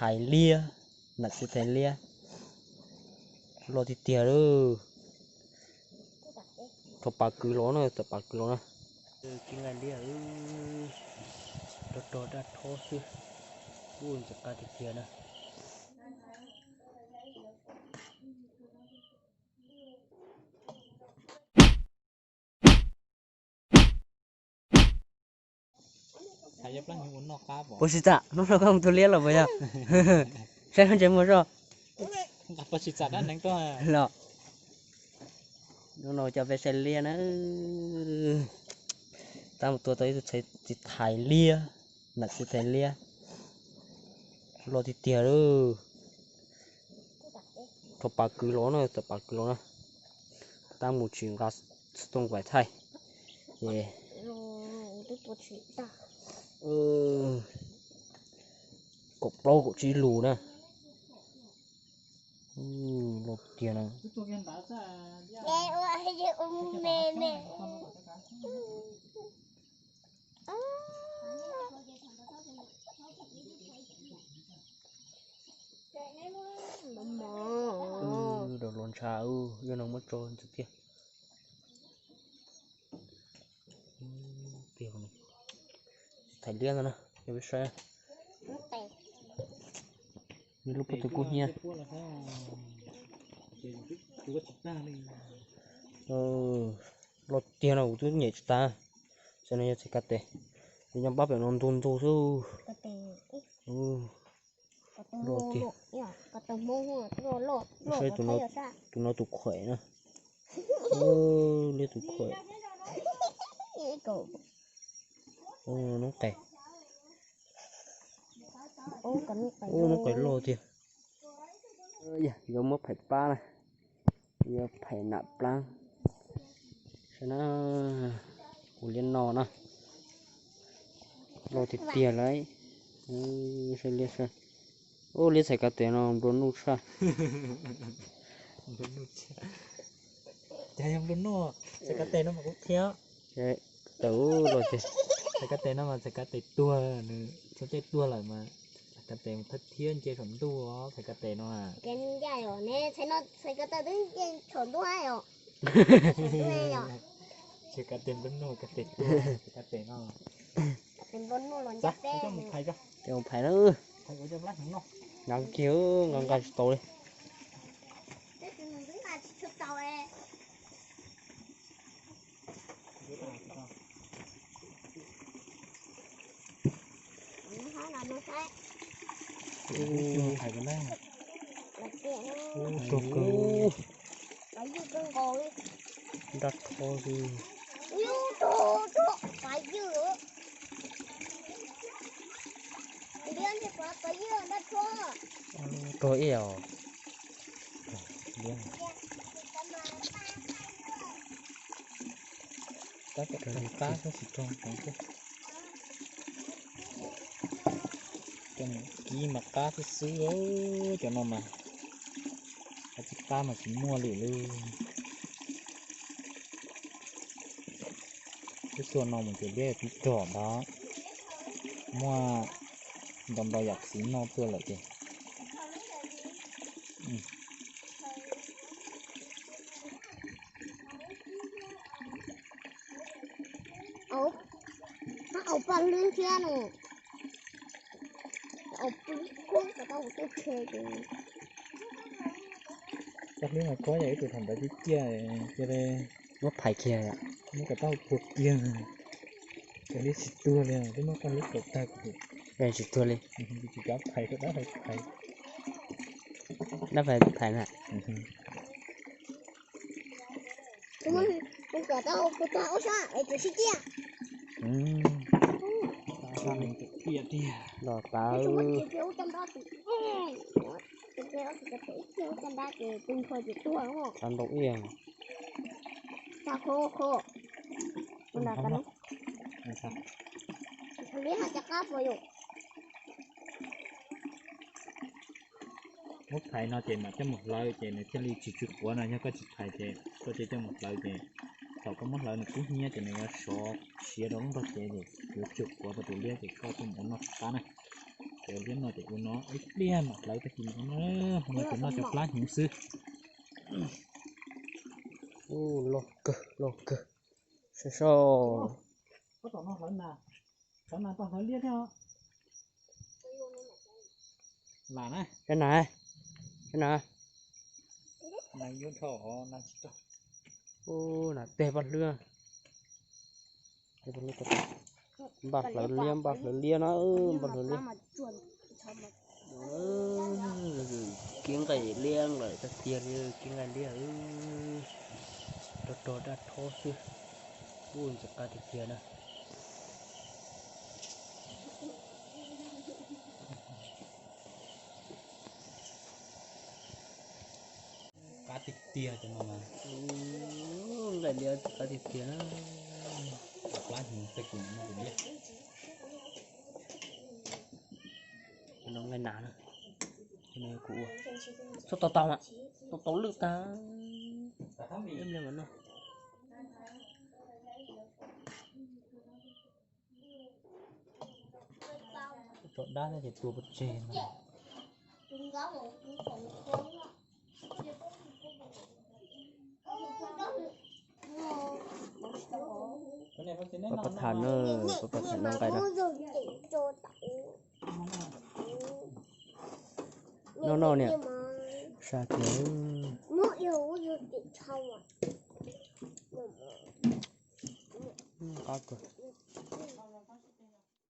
Thais liab, nam txiv thais liab, loj tiag tiag lawm. Rho pas kwv los na, txawm pas kwv los na. Kwv nqaij liab, rog rog daj rhob xwb. Ub, ntxim qab tiag tiag na. Puas tsis txawm hnub no koj mus tua liab los puas yog? Saib lub ntsej muag zoj. Los, hnub no coj peb saib liab na. Tab mus tua tau ib tug txiv thais liab, nam txiv thais liab, loj tiag tiag lawm. Rho pas kwv los na, txawm pas kwv los na. Tab mus tsis nqa xov tooj vais thaij ces kaum plaub kaum tsib lus na. Loj tiag na. Rau los ntsha, yog no muab tso ntxiv tiag. Thais liab no na, yog peb saib. Nws lub pob tw kub hnyiab. Loj tiag no kuv twb nyem tsis tag. Saib no yog txiv kav tes, nws nyob pab pem no ntug ntug xwb. Loj tiag. Saib tus no tus khuaim na. Liab tus khuaim. Noob qes. Noob qes loj tiag. Yuav muab phais pab na, yuav phais nam plaab. Saib na, ua liab no na, loj tiag tiag lawm. Saib liab, ub, liab txhais kav tes no nplua nuj tshaj. Cas yog nplua nuj? Txhais kav tes no mas kuv qhia. Txhais kav tes no mas txhais kav tes tuag, nws txhais kav tes tuag lawm mas txhais kav tes thawj thiab nce saum ntuj os, txhais kav tes no. Txhais kav tes twb nce saum ntuj os. Txhais kav tes nplua nuj, kav tes tuag, txhais kav tes no. Ces mus phais na. Nqa kiag, nqa nqa tsis tau li. Nraj rho xwb. Rog ib os. Tab tom qab xwb tsis rog heev thiab. Cov mus kib mas qab xwb xwb, cov no mas qab tsis qab mas tsis muaj li lawm. Lub tuaj no mus ces liab tib rog ntag, muaj ntau ntau yam txiv noj tuaj lawm ces. Au, paj hlwb thiab no. Au, kub kom tau tus tsheb ces. Paj hlwb mas kub yam ib tug thaum ntawd ciaj ciaj, cia li muab phais kiag, muab kom tau puag kiag, ces liab tsis tuag li, twb muab paj hlwb kaum tag kuv tsis tuag li. Tsis kav phais, dab phais phais. Dab phais phais na. Los tawv. Tsav ntau ib. Muab phais no ces mam coj mus hlawv ces nws thiaj li tsis tsw quav no, yog koj tsis phais ces koj tsis coj mus hlawv ces thaum koj muab hlawv nws kub hnyiab ces nws yuav sov siav rau lub nrog cev ces yuav tsw quav rau tus liab ces koj coj mus ua noj tsis qab na. Cov liab no ces ua no ib pliag mam hlawv tag kis no na, hmo no ces noj cov plab hnyuv xwb. Loj kawg loj kawg. Saib saib. Saib na, saib na. Ub, nas teg npaj hlwb. Npaj hlawv liab, npaj hlawv liab na, npaj hlawv liab. Kib nqaij liab lawm tag tiag li, kib nqaij liab. Rog rog daj rhob xwb. Ub, ntxim qab tiag tiag na. Qab tiag tiag cov no mas. Nqaij liab qab tiag tiag na. Plab hnyuv tag kis no noj liab. Cov no nqaij nas na. Cov no kuv ua. Txhob tau tau, tau tau lwj tag. Ib pliag mam noj. Tso dab thiab ces tua pov tseg no. Pab pas tham na, pab pas tham noj nqaij na. Noj noj niam. Sa kiag. Qab kawg.